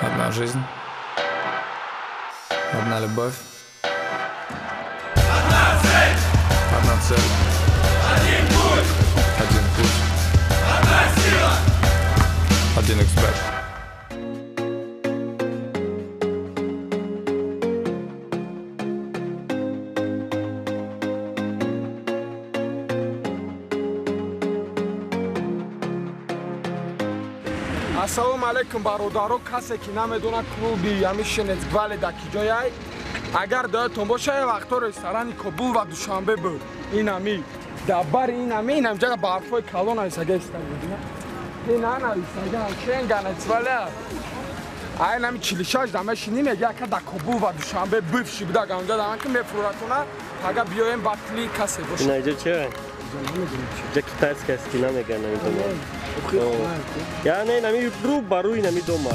Одна жизнь, одна любовь, одна цель, одна цель, один путь, один путь, одна сила, один эксперт. Ассалому алайкум, бародаро. Касе ки намедонад клуби ами Шенецгвале дар ки ҷояй, агар доятон боша, вақто ресторани Кобул ва Душанбе буд. Инами дар бари инами инамҷада барфҳои калон нависага истагудина. Ина нависага Шенганецвале. Ай нами 46 да мешини мега ака дар Кобул ва Душанбе бывший буда ганҷа дан ки мефуратона, ага биёем батли касе боша. Инаҷо че? Ҷа китайская стена меган намедонам. Яъне нами рӯ ба рӯи нами дома.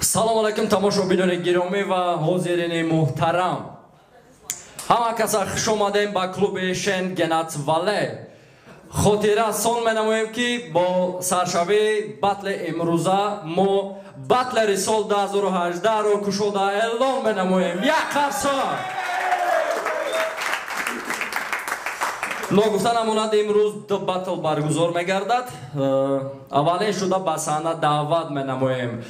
Салом алайкум, тамошобинони гиромӣ ва ҳозирини муҳтарам. Ҳама каса хуш омадем ба клуби Шенгенацвале. Хотирасон менамоем, ки бо саршавии батли имрӯза мо батлери сол 2018-ро кушода эълон менамоем. Як қарсак! Ногуфта намонад, имрӯз ду батл баргузор мегардад. Аввалин шуда ба саҳна даъват менамоем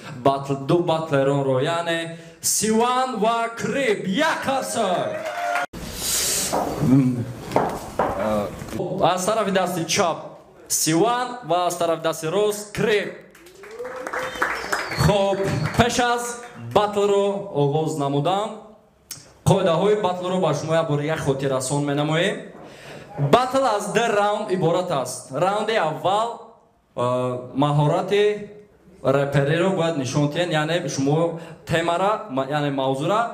ду батлеронро, яъне Сиван ва Крип. Як қарсак! Аз тарафи дасти чап Сиван ва аз тарафи дасти рост Крип. Хоб, пеш аз батлро оғоз намудан, қоидаҳои батлро ба шумо як бор як хотиррасон менамоем. Батл аз ду раунд иборат аст. Раунди аввал маҳорати репериро бояд нишон диҳед, яъне шумо темара, яъне мавзӯра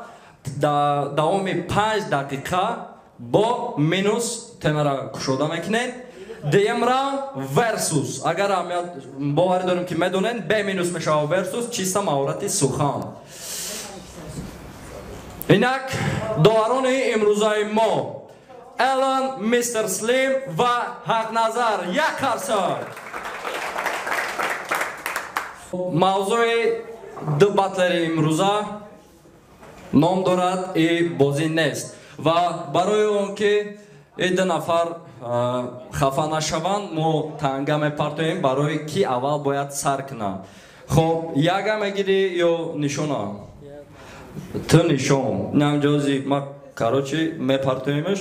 дар давоми 5 дақиқа бо минус темара кушода мекунед. Дуюм раунд версус. Агар аҳамият боварӣ дорем, ки медонед, бе минус мешавад версус, чиста маҳорати сухан. Инак доварони имрӯзаи мо Элон, Мистер Слим ва Ҳақназар. Як қарсак! Мавзӯи ду батлери имрӯза ном дорад и бозӣ нест. Ва барои он ки ин ду нафар хафа нашаванд, мо танга мепартоем барои ки аввал бояд сар кунад. Хоб, яга мегирӣ ё нишона? Ту нишон. Намҷози ма, короче, мепартоемш.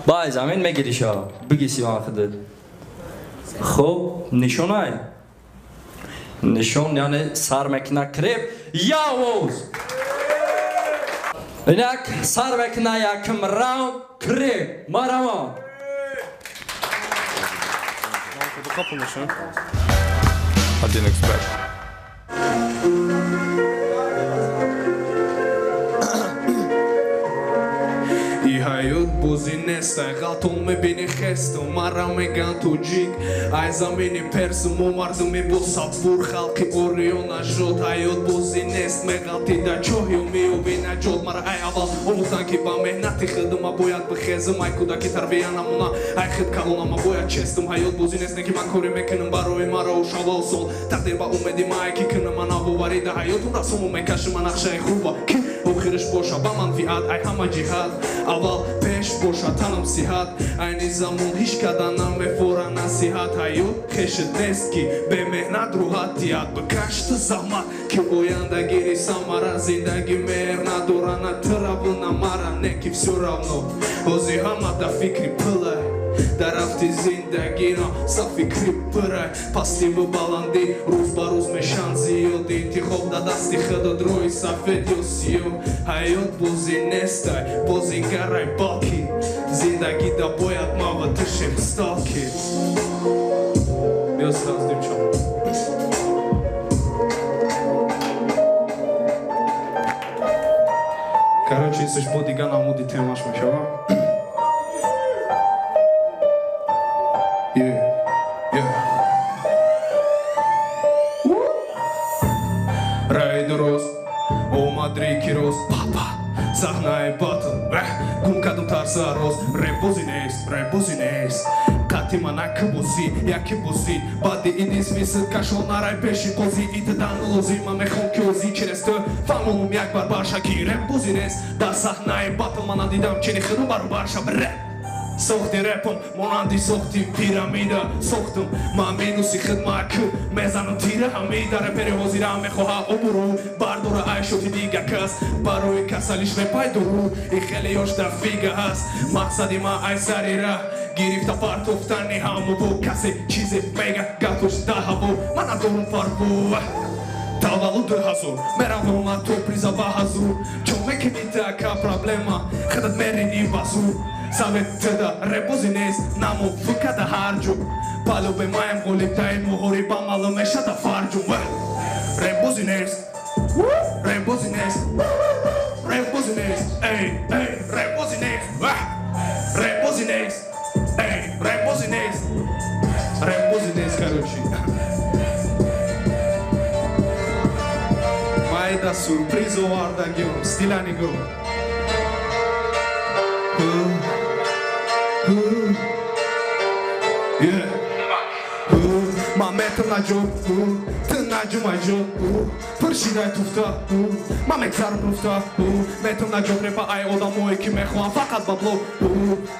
Бай замин мегириша. Биги Сиван худат. Хоб, нишонай. Нишон, яъне сар мекуна Крип. Явоз! Инак сар мекуна якум раунд Крип. Марама. Один эксперт. Ҳаёт бозӣ нестай, ғалтон мебини хесту, мара меган тоҷик, ай замини персу, мо мардуми босабур, халқи ориё нажод. Ҳаёт бозӣ нест, меғалти да чоҳию меёби наҷот. Мара ай аввал омӯхтан, ки ба меҳнати худма бояд бихезум, ай кӯдаки тарбия намуна, ай худ калонама бояд честум. Ҳаёт бозӣ нест, не ки ман корӣ мекунам барои маро шавол сол, тақдир ба умеди ма ай ки кунам, ман навоварӣ да ҳаётум расуму мекашим, ман нақшаи хуба ки охириш боша ба манфиат ай ҳама ҷиҳат. Аввал пеш боша танам сиҳат, айни замон ҳеҷ када намефора насиҳат. Ҳаёт хешит нест, ки бемеҳнат рӯҳат диҳад, бикаш ту заҳмат, ки ояндагири самара. Зиндагӣ меҳр надора, на тураву на мара, не ки всё равно ҳозир ҳама да фикри пулай. Дар рафти зиндагиро сафикри пурай, пастиву баландӣ рӯз ба рӯз мешанд зиёд. Интихоб да дасти худот, рӯи сафед ё сиёҳ. Ҳаёт бозӣ нестай, бозигарай, балки зиндагӣ да бояд мава тушем сталки. Биё сразу димчо. Короче, исш бо дига намуди темаш мешава. Yeah, yeah. Ай дуруст омад реки рост папа саҳнаи батл гум кардум тарса рост рэп бозӣ нест рэп бозӣ нест қати мана ки бозӣ яки бозӣ баъди ин исмисит кашон нарай пеши қозӣ итидан лозим ман мехоҳам ки озӣ через ту фаҳмонум як бар барша ки рэп бозӣ нест дар саҳнаи батл ман надидам чени худум баробар шаб рэп сохти рэпом монанди сохти пирамида сохтум ман минуси хидмат ку мезанам тира ҳамида рэпери ҳозира мехоҳа обурӯ бардора айшоти дига кас барои касалиш репай дурӯ и хеле ёш дар фига ҳаст мақсади ман ай сари раҳ гирифта партофтани ҳамубу касе чизе мега гапуш дар ҳаво ман надорум парво таваллуд 2000 меравам то приза ба ҳазур чон мекунӣ така проблема худат меринӣ ба зур совет тда рэп бозӣ нест намо фукада ҳар ҷо палубе маем ғолибтаи муҳориба маълум мешада фарҷум рэп бозӣ нест рэп бозӣ нест рэп бозӣ нест эй эй рэп бозӣ нест рэп бозӣ нест эй рэп бозӣ нест рэп бозӣ нест короче майда сюрприз овардагиём стила нигоҳ. Ман метр наҷоб, ту наҷумай ҷо, пуршидай туфта, ман мегзарам руфта, метр наҷоб репа ай одамое ки мехоҳам фақат ба блог,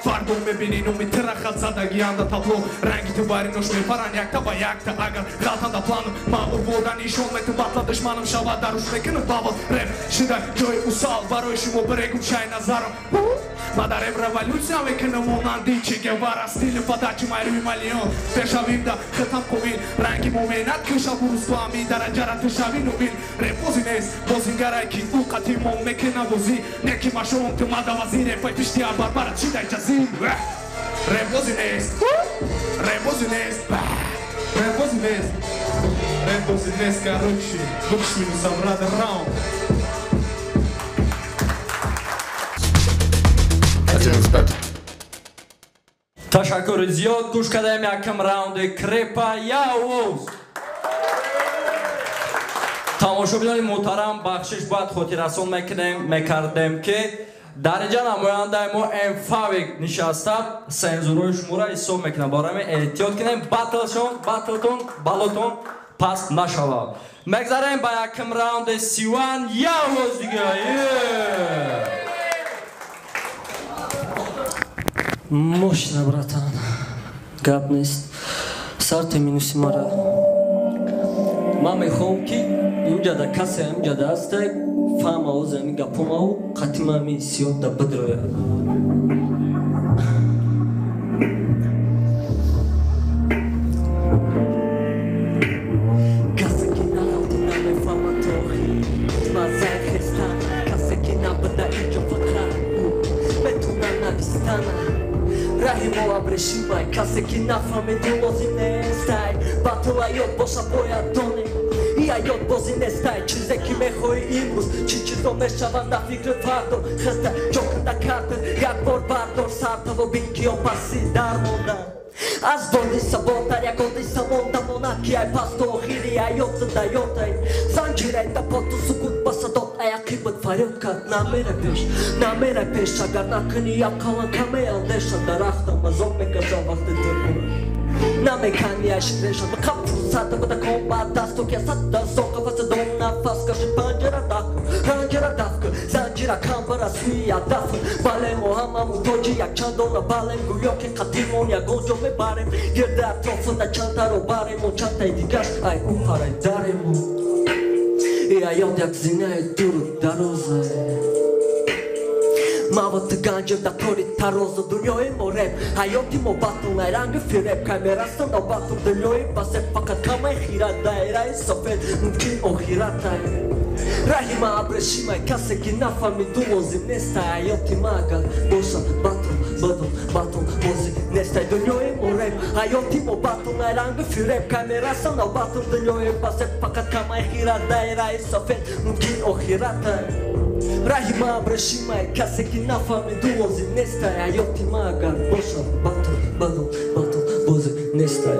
фардо мебинӣ номи тира хат задагианда табло, ранги ту бари нош мепаранд якта ба якта, агар ғалтанда планом, ман урвода нишон метум батла душманам шавад даруш мекунам бабл, реп шидай ҷои усал барои шумо бирегум шай назарам. Ма дар реп революция мекунам монанди Че Гевара, стили подачи майрӯи малион, пешавим да хитам қобил, ранги муменат киша бурусту ами дараҷара тушави нубил, рэп бозӣ нест бозингарай ки ӯ қати мо мекуна бозӣ, неки машон ту мада вазир, репай пишти абарбара чидай ҷазир, рэп бозӣ нест, рэп бозӣ нест, рэп бозӣ нест, рэп бозӣ нест, короче, букш минусам рада раунд. Ташаккури зиёд, гӯш кардаем якам раунди крепа явуз. Тамошобинони муҳтарам, бахшиш бояд хотиррасон мекардем ки дар инҷа намояндаи мо Эмфавик нишаста сензурҳои шуморо ҳисоб мекунад. Барои ҳамин эҳтиёт кунем, батлтон балотон паст нашавад. Мегзарем ба якам раунди Сиван Явуз дига. Мощно, братан. Гап нест. Сарти минуси мара. Ман мехоҳам ки инҷада касе инҷада ҳаста фаҳма оз ами гапомау қатима ами сиёд да бидрояд. Касе ки нарафти намефаҳма то охир маззаи хестан, касе ки набуда инҷо фақат ӯ метона навистана. Раҳи мо абрешимай, касе ки нафаҳмиду лозим нестай, батл ҳаёт боша бояд донем, и ҳаёт бозӣ нестай, чизе ки мехоҳӣ имрӯз чӣ чизо мешаванд дар фикри фардо, хиста ҷоканда карда як бор бардор сартаво бин ки ё паси дар мондан. Аз боди саботар як ҳодиса монда монад ки ай пас то охири ҳаёт зиндаётай, занҷираи дапоту сукут ба садот ай ақибат фарёд кард намера пеш, намера пеш, агар накунӣ ақаллан каме андеша, дарахтам азоб мекашам вақти ту намекани ашреша, мақам фурсата бада комбат дасту ки асад дастон қафаса дом нафас каши панҷара даф ранҷара даф кун занҷира камбара сӯи ҳадаф, бале мо ҳамамон тоҷи якчанд дона балем, гӯё ки қадимон ягон ҷо мебарем, гирди атрофуда чандтаро барему чандтаи дигар ай ӯ парай дарему. И ҳаёт як зинаи дуру дароза, мавати ганҷем дар тори тарозу, дунёи мо реп, ҳаёти мо батл, найранги фиреб, кай мерасанд навбату дунёи басеб, фақат камаи хират, даираи сафед, мумкин охиратай. Раҳи ма абрешимай, касе ки нафаҳмиду лозим нестай, ҳаёти ма агар бошад батл, бадон батл бозӣ нестай, дунёи мо реп, ҳаёти мо батл, найранги фиреб, кай мерасанд навбату дунёи басеб, фақат камаи хират, даираи сафед, мумкин охиратай. Раҳи ма абрешимай, касе ки нафаҳмиду лозим нестай, ҳаёти ма агар бошад батл, бадон батл бозӣ нестай.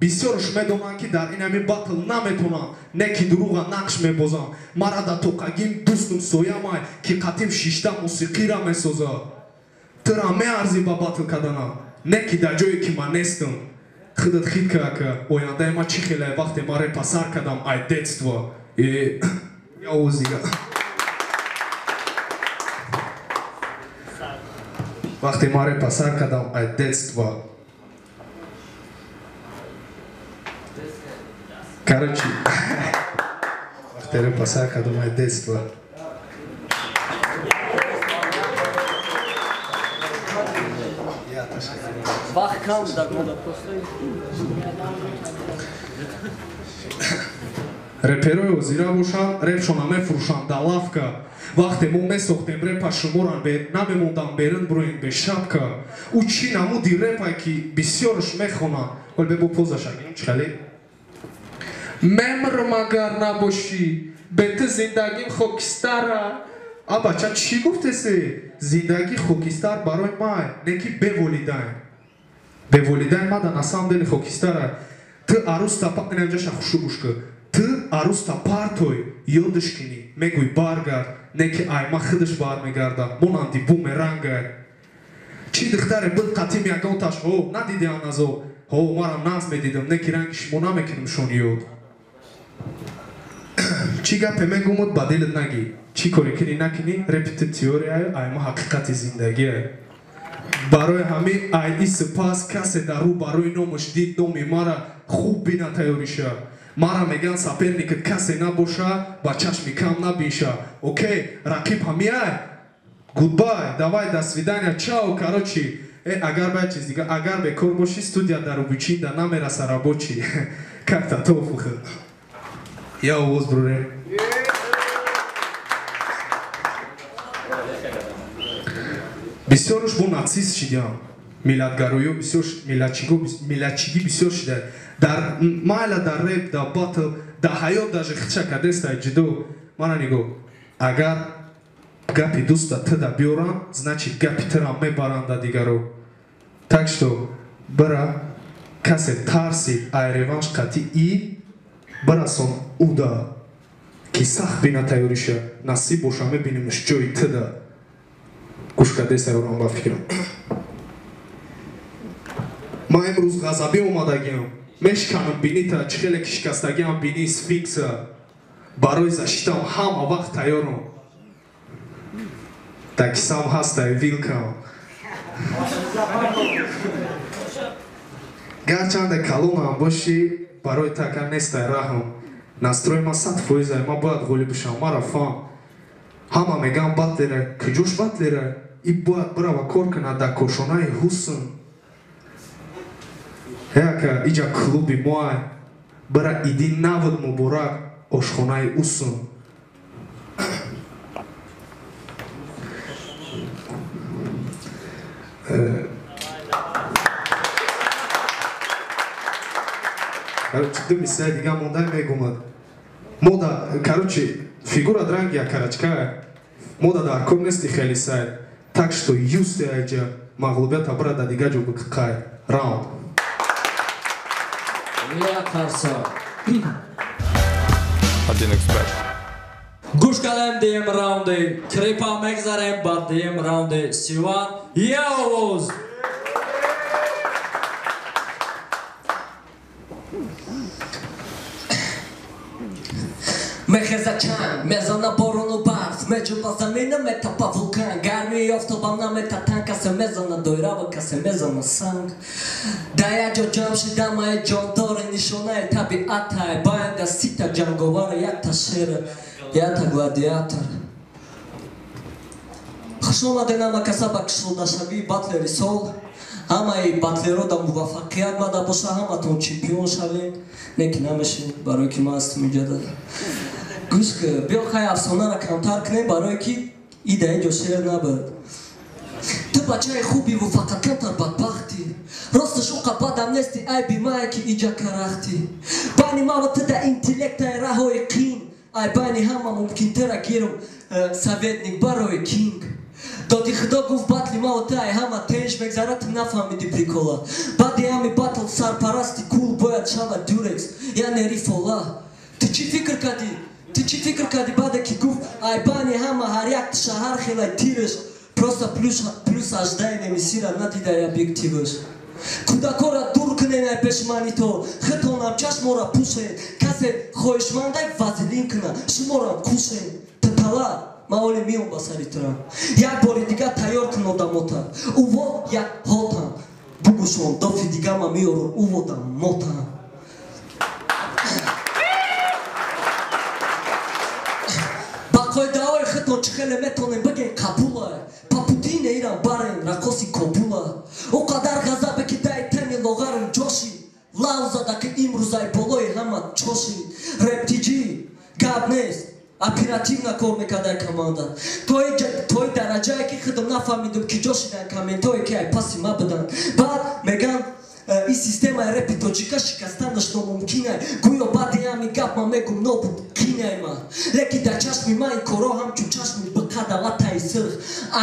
Бисёрш медонанд, ки дар ин ҳамин батл наметонанд, не ки дурӯға нақш мебозанд. Мара да тоқагим дӯстум соямай, ки қатим шишта мусиқира месозад. Тура меарзӣ ба батл кардана, не ки дар ҷое ки ман нестам. Худат хит ка, ояндаи ман чӣ хеле вақте ман репа сар кардам ай детство. Я овоз дига. Вақте ман репа сар кардам ай детство. Короче, вақте репа сар кардам ай детство. Вақт кам дар мода просто. Реперои озира бошанд, репшона мефурӯшанд дар лавка. Вақте мо месохтем репа, шуморан намемондам берун буроем бе шапка. Ӯ чӣ намуди репае, ки бисёрш мехонанд. Вале бебо позаша гирем чӣ хеле? Мемрм агар набошӣ, бе ту зиндагим хокистара. А бача чӣ гуфтесе? Зиндагӣ хокистар барои май, не ки беволидайн. Беволидайн мада на самом деле хокистара. Ту арӯста инамҷаша хушу гӯш кун. Ту арӯста партой, ёдаш кунӣ, мегӯй баргард, не ки айма худаш бармегарда, монанди бумерангай. Чӣ духтаре буд қатим ягонташ, ҳо, надидиам назо, ҳо, марам наз медидам, не ки ранги шумо намекунам шон ёд. Чӣ гапе мегумуд, ба дилат нагӣ. Чӣ коре кунӣ накунӣ, репи ту теорияю, айма ҳақиқати зиндагие. Барои ҳамин ай сипас касе дар рӯ барои номаш дид номи мара хуб бина тайёриша. Мара меган соперникат касе набоша, ба чашми кам набинша. Окей, рақиб ҳамиай. Goodbye, давай, до свидания, чао, короче. Агар ба як чиз дига, агар бекор бошӣ, студия дар Рубичинда намераса рабочий. Как-то тофух. Я овоз брурем. Бисёрш бо нацист шидиам. Миллатгароё бисёр, миллатчигӣ бисёр шида. Дар майла, дар реп, дар батл, дар ҳаёт даже хича кадестай ҷидо. Мана нигоҳ, агар гапи дӯста туда биёранд, значит гапи тура мебаранд да дигаро. Так что бира касе тарсид ай реванш қатъи бирасон уда, ки сахт бина тайёриша, насиб боша мебинимш ҷои туда. Гӯш кардеста ёрам ба фикрам. Ман имрӯз ғазабӣ омадагиам. Мешканам бинита, чӣ хеле ки шикастагиам бинии сфинкса. Барои защитам ҳама вақт тайёрам. Дар кисам ҳастай вилкам. Гарчанде калонам бошӣ, барои така нестай раҳм. Настрои ман 100%, ман бояд ғолиб бишам, мара фаҳм. Ҳама меган батлера, куҷош батлера? И бояд бирава кор кунад дар кошонаи ҳусн. Яка иҷа клуби моай, бира иди навуд муборак ошхонаи усн. Короче, ду мисраи дига монда мегумад. Мода, короче, фигура дранги карачка. Мода дар кор нести хеле сай. Так что юсте айҷа мағлубията бира да дига ҷо бикқай. Раунд. Я қарса. I didn't expect. Гӯш кардем дуюм раунди Крипа, мегзарем ба дуюм раунди Сиван. Я овоз. Мехеза чанг, мезана борону барф, меҷуба замина, метапа вулкан, гармии офтобам намета тан, касе мезана дойрава, касе мезана санг. Дар як ҷо ҷамъ шидамае ҷондори нишонаи табиатай, баинда сита ҷанговара, якта шера, якта гладиатор. Хуш омадед ҳама каса ба кушодашавии батлери сол. Ҳамаи батлеро дар муваффақият мада боша, ҳаматон чемпион шавед. Не ки намешед, барое ки ман ҳастам инҷода. Гӯш кун, биё хай афсонара камтар кунем, барое ки и дар ин ҷо шер набуд. Ту бачаи хубиву фақат камтар бадбахтӣ. Росташ уқа бадам нести, айби мае ки иҷа карахтӣ. Байни мава ту дар интеллектаи раҳои қин, ай байни ҳама мумкинтара гирм советник барои кинг. Доди худо гуфт батли ма отай ҳама тенш мегзара, ту нафаҳмиди прикола. Баъди ҳами батл сарпарасти кул бояд шавад дюрекс, яъне рифола. Ту чӣ фикр кардӣ? Ту чӣ фикр кардӣ баъде ки гуфт айбани ҳама ҳар як шаҳар хелай тирш, просто плюс аждаи немисира надидай объективш. Кӯдакора дур кунен ай пеши монитор, хитонам чашмора пӯшен, касе хоҳишмандай вазелин куна, шуморам кушен. Тытала ман оли миём ба сари турам. Як бори дига тайёр кун одамота. Уво як ҳотам. Бугӯшон дофи дига ма меёрам уводам мотам. Ба қоидаҳои худтон чӣ хеле метонем бигем қабула. Папутине ирам барен раққоси Кобула. О қадар ғазабе ки дай тани лоғарам ҷоши. Лав зада ки имрӯзай болои ҳама чоши. Рептиҷӣ гап нест. Оперативно кор мекардай команда. Тои дараҷае ки худам нафаҳмидум ки ҷо шидан комментое ки ай паси ма буданд. Баъд меган ин системаи репи тоҷика шикастанаш номумкинай. Гӯё баъди ҳами гап ман мегум нобуд кинай ма. Лекин дар чашми ман ин корҳо ҳамчун чашми биқада ва таи сирх.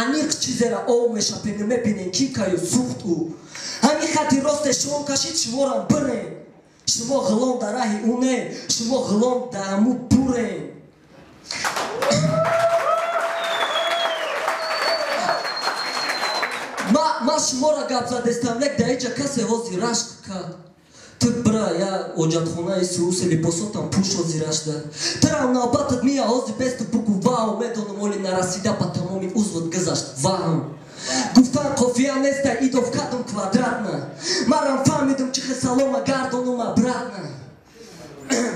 Аниқ чизера ов мешапену мебинен ким каю сӯхт ӯ. Ҳамин хати росте шом кашид шуморам бирен. Шумо ғулом дар раҳи ӯ не, шумо ғулом дар ҳаму бурен. Ма шуморо гап задестам, лек дар иҷа касе ҳозир рашк кард. Ту бира я оҷатхонаи сууси либосотам пӯш ҳозир рашда. Тирам навбатат мия ҳозир бесту бугу вау, медонам оли нарасида ба тамоми узват гузашт ваҳм. Гуфтан қофия неста идов кадом квадратна. Марам фаҳмидум чӣ хел салома гардонум обратно.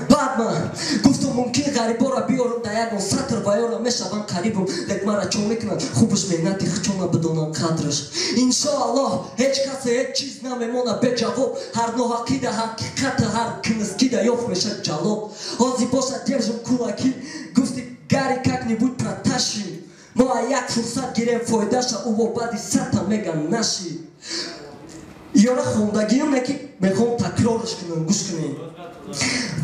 Баъд ман гуфтум мумкин ғарибора биёрам дар ягон сатр ва ёрам мешавам қарибум, лек мара чо мекунанд хубаш меҳнати хичона бидонам қадраш. Иншоаллоҳ ҳеҷ касе ҳеҷ чиз намемонад беҷавоб, ҳар ноҳақида ҳақиқата ҳар книскида ёфт мешад ҷалоб. Ҳозир бошад держим кулаки, гуфти гари как-нибудь проташим. Мо а як фурсат гирем фоидаша, ӯ баъди садта меган наши. Ёра хондагиам не ки мехоҳам такрораш кунам, гӯш кунем.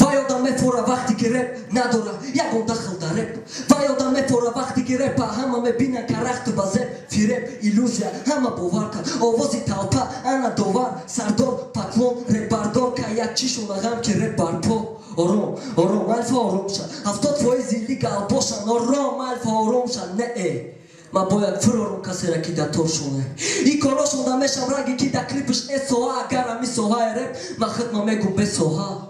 Вай одам мефора вақте ки реп надора ягон дахл дар реп. Вай одам мефора вақте ки репа ҳама мебинанд карахту ба зеб, фиреб, иллюзия ҳама бовар кард. Овози талпа ана довар, сардор, паклон, репбардор ка як чишона ғам ки реп барпо. Ором, ором, алфа ором ша. 70% лига албошан, ором, алфа ором ша. Не-э. Ма бояд фурорум касера ки дар тор шоне. Ин корошонда мешам ранге ки дар клипш эсоа, агар ами соҳаи реп ма хидма мегум бесоҳа.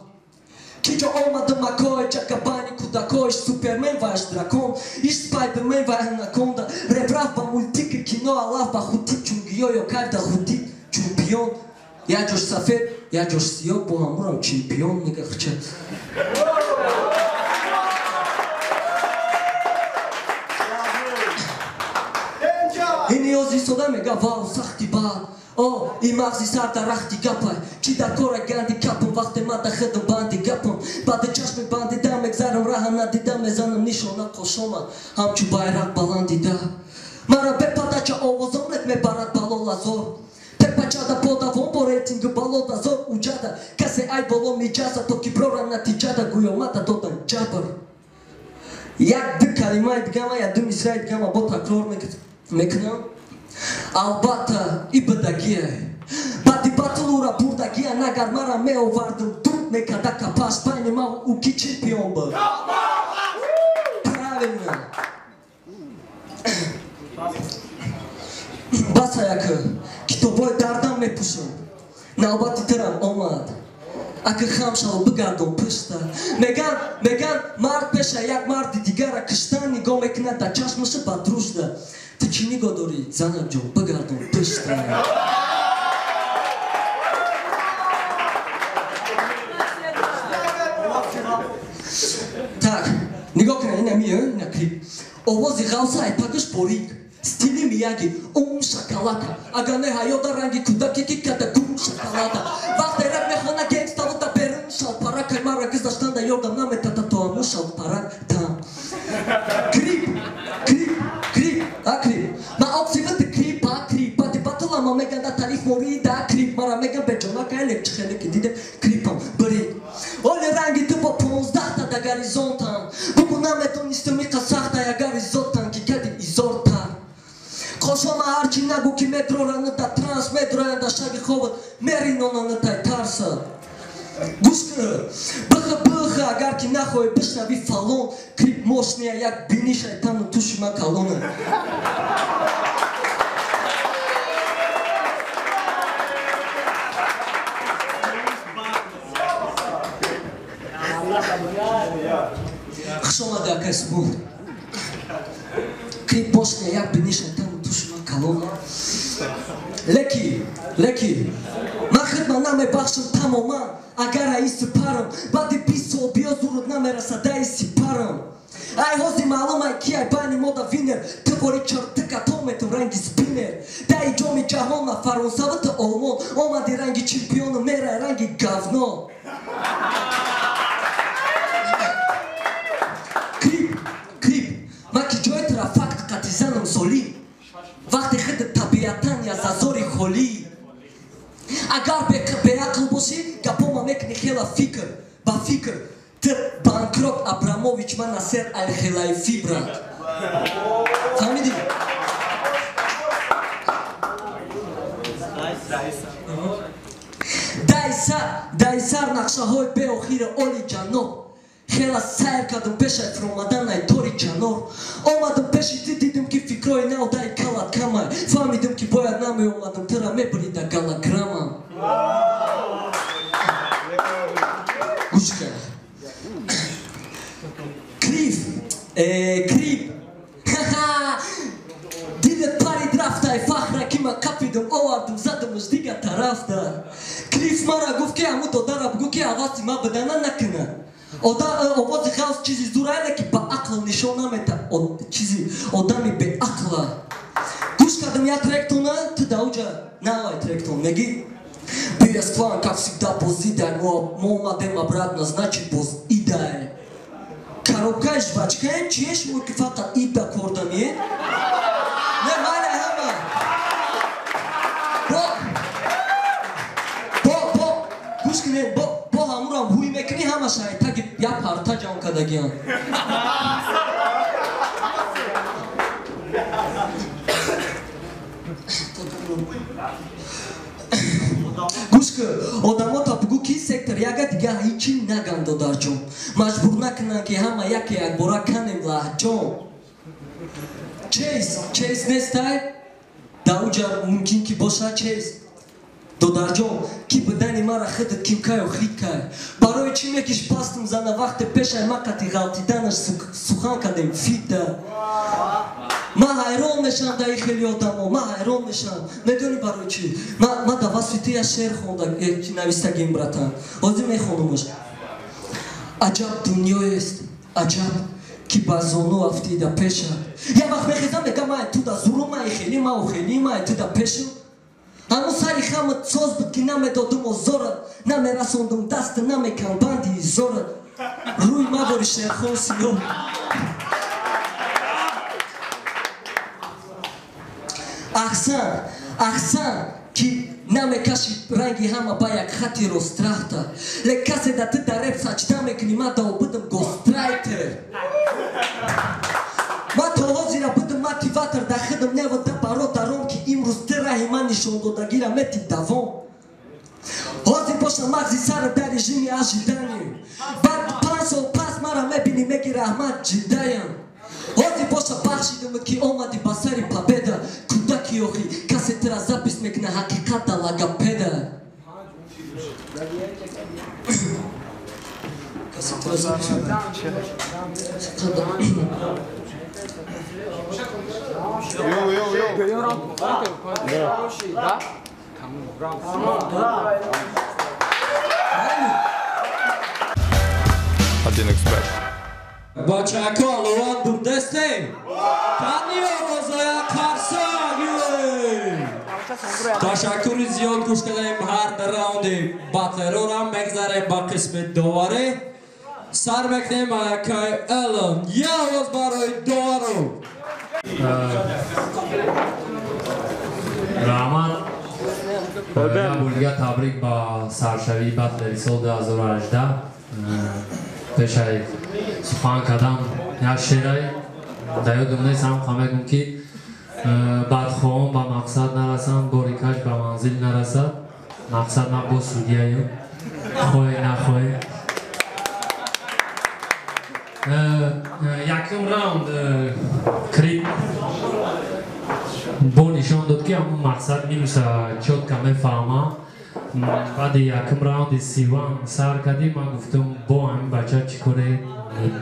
Ки ҷо омадам макои чакабани кӯдакоиш супермен вааш дракон, иш спайдермен ва анаконда. Реп рафт ба мултики кино, алаф ба хутиб чун гиё ё кайф да хутиб чемпион. Як ҷош сафед, як ҷош сиёҳ, бо ҳамурам чемпион мегахча. Ин ниёзи сода мега вау сахти бад. О, ин мағзи сар дар рахти гапай. Чӣ дар кора ганди капам, вақте ма дар хидм банди гапам. Баъди чашми бандида мегзарам, раҳа надида мезанам нишона қошома, ҳамчун байрақ баландида. Мара бепадача овозонет мебарад балолазор. Тепачада подавон бо рейтингу балодазор уҷада. Касе ай боло миҷаза то ки брора натиҷада гӯё мада додан ҷабр. Як ду калимаи дигама, як ду мисраи дигама бо такрор мекунам. Албатта и бадагия. Баъди батл ура бурдагия, нагар мара меовардам дуд мекарда капаш байни ма ӯ ки чемпион буд. Правильно. Баса яка китобҳои дардам мепӯшам. Навбати тирам омад. Ака хам шав бигардон пушта. Меган мард пеша як марди дигара киштан нигоҳ мекунад дар чашмаша ба дружда. Ту чӣ нигоҳ дорӣ, занакҷон, бигардон пушта. Так, нигоҳ кунед, ина миё, ина клип. Овози ғавса айпакаш борик. Стили Мияги, ум шакалака. Агар не ҳаёда ранги кӯдаке ки када гум шоколада. Вақте реп мехона генгставу да берун шалпарак, ай мара гузаштан да ёрдам наметата то ҳамун шалпарак там. Клип, клип, клип, а клип. Ма оксивати клип, а клип. Баъди батла ма меган да тарих морида клип. Мара меган беҷонака элек чӣ хеле ки дидем клипам бирид. Оли ранги ту бо 15та да горизонтам. Бугу наметонистум иқа сахта агар изотан ки кади изортар. Медрораны да транс, медроян да шаби хобот, меринонаны тай тарса. Гӯш кун, быха быха, агар ки нахоҳӣ бишнавӣ фалон, клип мошния як бини шайтану туши ман калона. Хуш омадӣ, акай Субҳон. Клип мошния як бини шайтану туши ман калона. Леки, леки, ман хидма намебахшам тамоман, агар раиси парам, баъди 20 сол биё зурут намерасад даи сипарам. Ай ҳози маълум ай ки ай байни мода винер, ту бори чортика то метум ранги спиннер. Даи ҷоми ҷаҳон на Фаронсава ту Олмон, омади ранги чемпиону мерай ранги говно. Клип, клип, ман ки ҷои тура факт қатъи занам солим, вақте худ табиатан я зазори холӣ. Агар беақл бошӣ, гапома мекунӣ хела фикр, ба фикр. Ту банкрот Абрамович, ман Насер Алхелайфи, брат. Фаҳмидӣ? Дай сар нақшаҳои беохири оли ҷаноб. Хела сайр кардам пешай фуромадан ай тори чанор. Омадам пеши ту, дидам ки фикрҳои нав дай калат камай. Фаҳмидам ки бояд намеомадам, тура мебурида голограмма. Гӯш кар. Клип, клип. Дилат парид рафтай, фахра ки ман қапидам, овардам, задамаш дигар тарафта. Клиф мара гуфт ки ҳамун додара бугӯ ки ҳаваси ман бидана накуна. Овози ғавс чизи зурайне ки ба ақл нишон намета, чизи одами беақла. Гӯш кардам як тректона, ту дауҷа навай тректон, меги Биресплан, как всегда, бозидай, мо омадем обратно, значит боз идай. Коробкаи жвачкаем, чие шумо ки фақат ида кордамие? Не, майла ҳама. Бо, бо, бо, гӯш кунед, бо, бо ҳамурам ҳуй мекунӣ, ҳамаша таги як парта ҷамъ кардагиам. Гӯш кун, одамота бугӯ ки сектор яга дига ҳичи наган, додарҷон. Маҷбур накунанд ки ҳама яке якбора канем лаҳҷон. Чейз, чейз нестай? Дар уҷа мумкин ки бошад чейз. Додарҷон, ки бидани мара худат кимкаю хиткай. Барои чӣ мекиш пастум зана вақте пешай ма қати ғалтиданаш сухан кардем фита. Ман ҳайрон мешавам дар ин хели одамо, ман ҳайрон мешавам. Медонӣ барои чӣ? Ман дар васфи ту як шеър хонда, навистагим, братан. Ҳозир мехонумаш. Аҷаб дунёест, аҷаб ки ба зону афтида пеша. Як вақт мехезам, мегам ман ту да зурум, ман хели, ман хели, ман ту да пешам. Ҳамун сари хамат соз буд ки намедодум озорат, намерасондум даста, намекам банди изорат. Рӯи мабори шерхон сиёҳ. Аҳсан, аҳсан ки намекаши ранги ҳама ба як хати рострахта. Лек касе да ту дар реп саҷда мекунӣ, ман да будам гострайтер. Ман то ҳозира будам мотиватор да худам нева да бародаром ки имрӯз ту раҳи ман нишондодагира мети давом. Ҳозир боша мағзи сара дар режими ожидание. Баъд 5 сол пас мара мебинӣ, меги раҳмат ҷидаям. Ҳозир боша бахшидамад ки омадӣ ба сари победа. Кӯдаки охи касе тура запись мекуна ҳақиқат да логопеда. Касе тура запись мекуна. Йоу, йоу, йоу. Да? Да? I didn't expect. Бачако, лован бурдестем? Кани овозоя қарсак! Ташаккури зиёд, гӯш кардаем ҳар раунди батлерорам, мегзарем ба қисми доварӣ. Сар мекунем акай Элон. Я овоз барои довару. Раҳмат. Як бор дигар табрик ба саршавии батлери сол 2018. Пешаи сухан кардам як шеъре дар ёдам нест, ҳам мегӯм ки Бадхоҳон ба мақсад нарасанд, бори каҷ ба манзил нарасад. Мақсад ман бо судияем, хоҳе нахоҳе. Якум раунд Крип бо нишон дод, ки ҳамун мақсад минуса чётко мефаҳмам. Баъди якум раунди Сиван сар кардем, ман гуфтам, бо ҳамин бача чӣ коре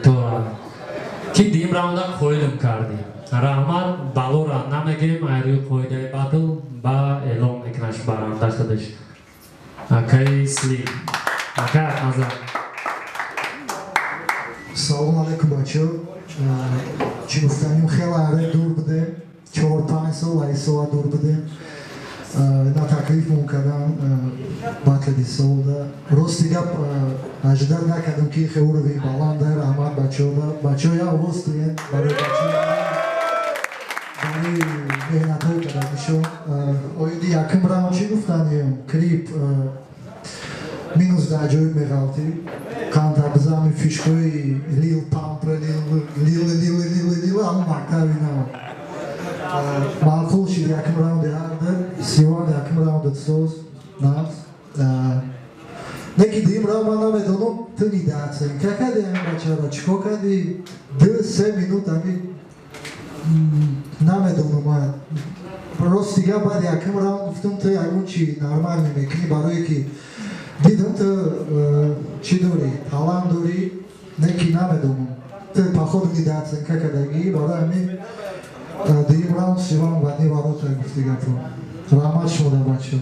дорад, ки дуюм раунда қоилм кардем. Раҳмат, балора намегирем, айрӯи қоидаи батл ба эълон мекунаш баранда худаш акаи Сли, акаи Акназар. Салом алейкум, бачаҳо. Чӣ гуфтаним, хеле аре дур будем, 4-5 сол айсола дур будем. На таклифмон кардан батледи солда. Рости гап, ожидать накардам, ки хе уровень баланда. Раҳмат бачаҳода. Бачаҳо, я овоз диҳем барои бачаҳо, барои меҳнатҳое карданишон. Оиди якум раунд чӣ гуфтанем, Крип минус дар ҷои меғалтӣ қандабзами фишкои Лил Памп, Лил Лил Лил Лил Лил, ҳамон мактаби нав маъқул шид. Якум раунди ҳарда Сиван якум раундат соз нағз, неки дуюм раунд ман намедонам, ту недооценка кардӣ ҳамин бачаро, чӣ кор кардӣ? 2-3 минут ҳами намедонам. Ман рости гап, баъди якум раунд гуфтам, ту ягон чи нормально мекунӣ, барое ки дидам ту чӣ дорӣ, талант дорӣ, неки намедонам, ту походу недооценка кардагӣ. Барои ҳамин дуюм раунд Сиван в одни ворота, гуфти гапо. Раҳмат шумода, бачаҳо.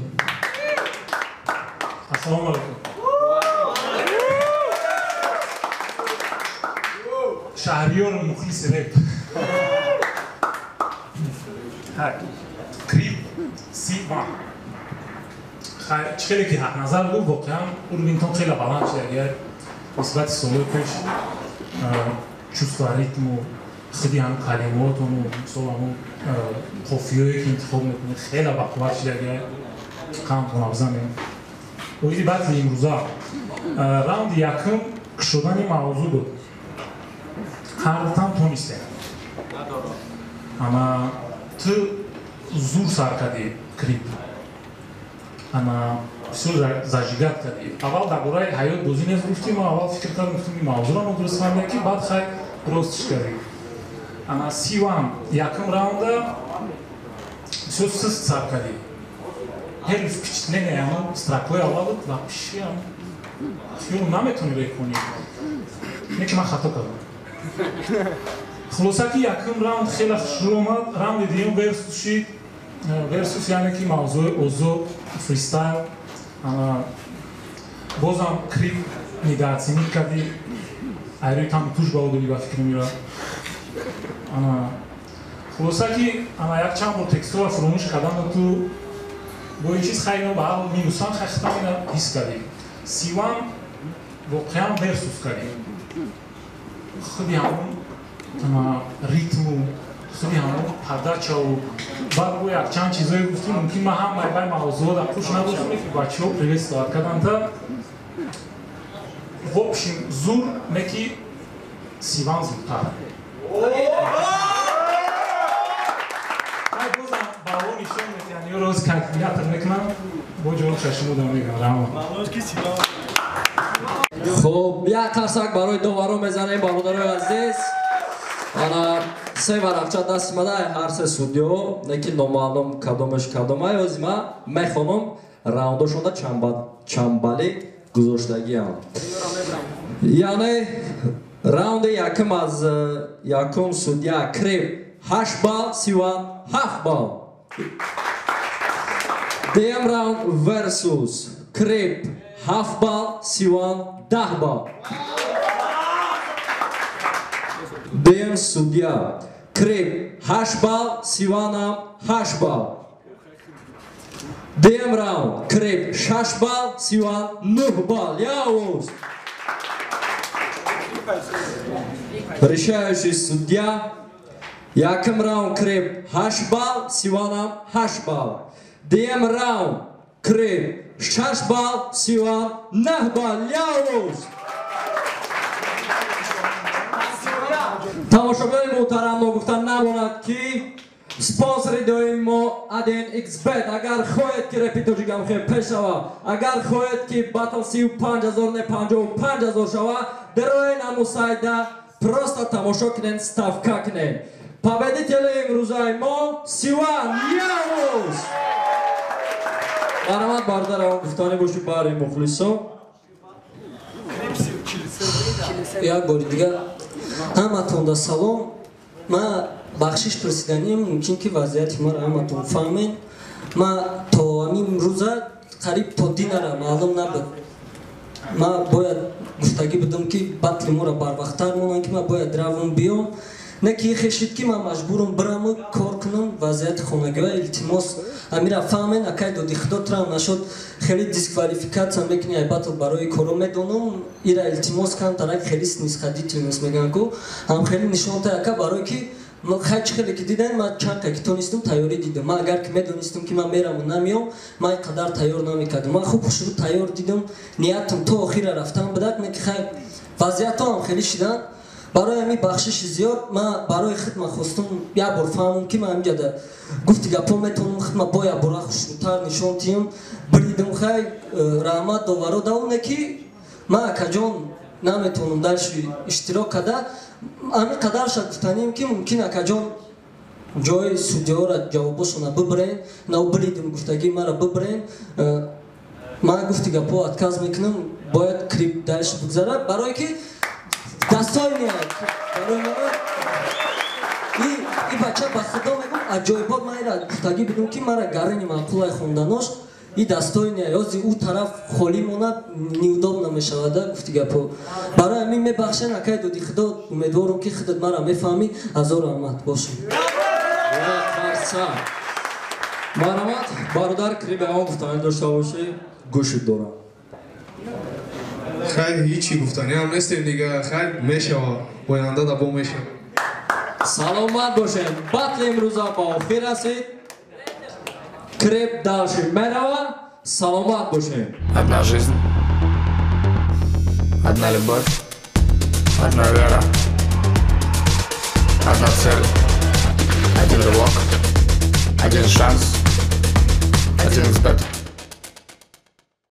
Ассалому алайкум. Шаҳриёр, мухлиси реп. Крип, Сиван, чӣ хеле ки Ҳақназар гуфт, воқеан уровеньтон хеле баланд шуд. Агар нисбати солҳои пеш чувства ритму худи ҳамн калимотону, мисол, ҳамун қофиёе ки интихоб мекунед, хеле бақувват шуд. Агар қамтон абзанем, оиди батли имрӯза, раунди якум кушодани мавзӯъ буд, ҳардутам тонистем. Ама ту зур сар кардӣ, Крип, ана бисёр зажигать кардӣ. Аввал дар бораи ҳаёт бозӣ нест гуфтӣ, мо аввал фикр кардем, гуфтем, ин мавзӯъро нодуруст фаҳмидем, ки баъд хай ростиш кардӣ. Ана Сиван, якум раунда бисёр сист сар кардӣ, ҳеҷ впечатление, ҳамон строкҳои аввалат вообще хиёл наметонӣ реконӣ, не ки ман хато кардам. Хулоса ки якум раунд хеле хушрӯ омад. Раунди дуюм версус шид, версус яъне ки мавзӯи озод, фристайл. Бозам Крип недооценить кардӣ, айрӯи там туш ба додӣ, ба фикр мера. Хулоса ки ана якчанд бор текстҳоро фуромӯш кардану ту бо ин чиз хайно ба ҳар минусан хай хитам ина ҳис кардӣ. Сиван, воқеан версус кардӣ, худи ҳамон ритму, худи ҳамон подачаву баъд бо якчанд чизое гуфтӣ, мумкин ман ҳамаи вай мавзӯъ дар пушт надоштам, ки бачаҳо приветствовать карданда. В общем, зур, не ки Сиван зудтар. Бозам бало нишон метиҳанд, ё роз калькулятор мекунам, бо ҷавоб шашумо дам мегӯям. Раҳмат. Хуб, як қарсак барои доваро мезанем, бародарои азиз. Ана се варақча даст омада ҳар се судё, лекин номаълум кадомаш кадомай. Ҳози ман мехонам, раундошонда чамбалӣ гузоштагиам. Яъне раунди якум аз якум судья Крип 8 балл, Сиван 7 балл. Дуюм раунд версус, Крип 7 балл, Сиван 10 балл. Дуюм судья, Крип 8 балл, Сиванам 8 балл. Дуюм раунд, Крип 6 балл, Сиван 9 балл. Явуз! Решающий судья. Якум раунд, Крип 8 балл, Сиванам 8 балл. Дуюм раунд, Крип 6 балл, Сиван 9 балл. Явуз! Тамошобинони муҳтарам, ногуфта намонад, ки Спонсори доим мо 1xBet. Агар хоҳед, ки репи тоҷикам хел пеш шава, агар хоҳед, ки батл 35 000 не, 55 000 шава, дароен аму сайда, просто тамошо кунен, ставка кунен. Победители имрӯзаи мо Сиван Ярус. Марҳамат, бародар, авон гуфтанӣ бошӣ баҳри мухлисо. Як бори дигар ҳаматонда салом. Ман бахшиш пурсиданим, мумкин ки вазъияти маро ҳаматон фаҳмед. Ман то ҳамин рӯза, қариб то динара маълум набуд. Ман бояд гуфтагӣ будам, ки батли моро барвақттар монанд, ки ман бояд равам биём. Не ки хешид, ки ман маҷбурам бираму кор кунам, вазъияти хонагиҳо. Илтимос, амира фаҳмен. Акай доди худо, трам нашуд, хеле дисквалификатсия мекунӣ ай батл барои коро, медонам ира. Илтимос, камтарак хеле снисходительность мегӯянд ку, ҳам хеле нишонта, ака, барое ки хай чӣ хеле ки дидан, ман чанд ка ки тонистам, тайёрӣ дидам. Ман агар ки медонистам, ки ман мераму намеём, ман ин қадар тайёр намекардам. Ман хуб хушрӯ тайёр дидам, ниятам то охира рафтан будак, не ки хай вазъиятҳо ҳам хеле шиданд. Барои ҳамин бахшиши зиёд. Ман барои хидма хостум як бор фаҳмам, ки ман ҳаминҷада гуфти гапҳо метавонам хидма бо як бора хушрӯтар нишон тиҳам. Бридим, хай, раҳмат доваро давоне, ки ман, акаҷон, наметавонам дальше иштирок карда. Ҳамин қадарша гуфтанем, ки мумкин, акаҷон, ҷои судиёра ҷавобошона бибирен, нав бридим гуфтагӣ мара бибирен. Ман гуфти гапҳо отказ мекунам, бояд клип дальше бигзарад, барое ки достойный барои ман и бача. Ба худо мегӯм, аҷоибот, ман ира гуфтагӣ будам, ки мара гарини маъқулай хонданош и достойный. Ёзи ӯ тараф холӣ монад, неудобно мешавада, гуфти гапҳо. Барои ҳамин мебахшен, акай доди худо, умедворам, ки худат мара мефаҳмӣ. Ҳазор раҳмат, бошем. Марҳамат, бародар, клип он гуфтанӣ дошта бошӣ, гӯшит дорам. Хай, ҳичи гуфтаниам нестем дига. Хай, мешава, оянда дабо мешава. Саломат бошем. Батли имрӯза ба охир расид, клип дальше мерава. Саломат бошем. Одна жизнь, одна любовь, одна вера, одна цель, один рывок, один шанс, 1xBet.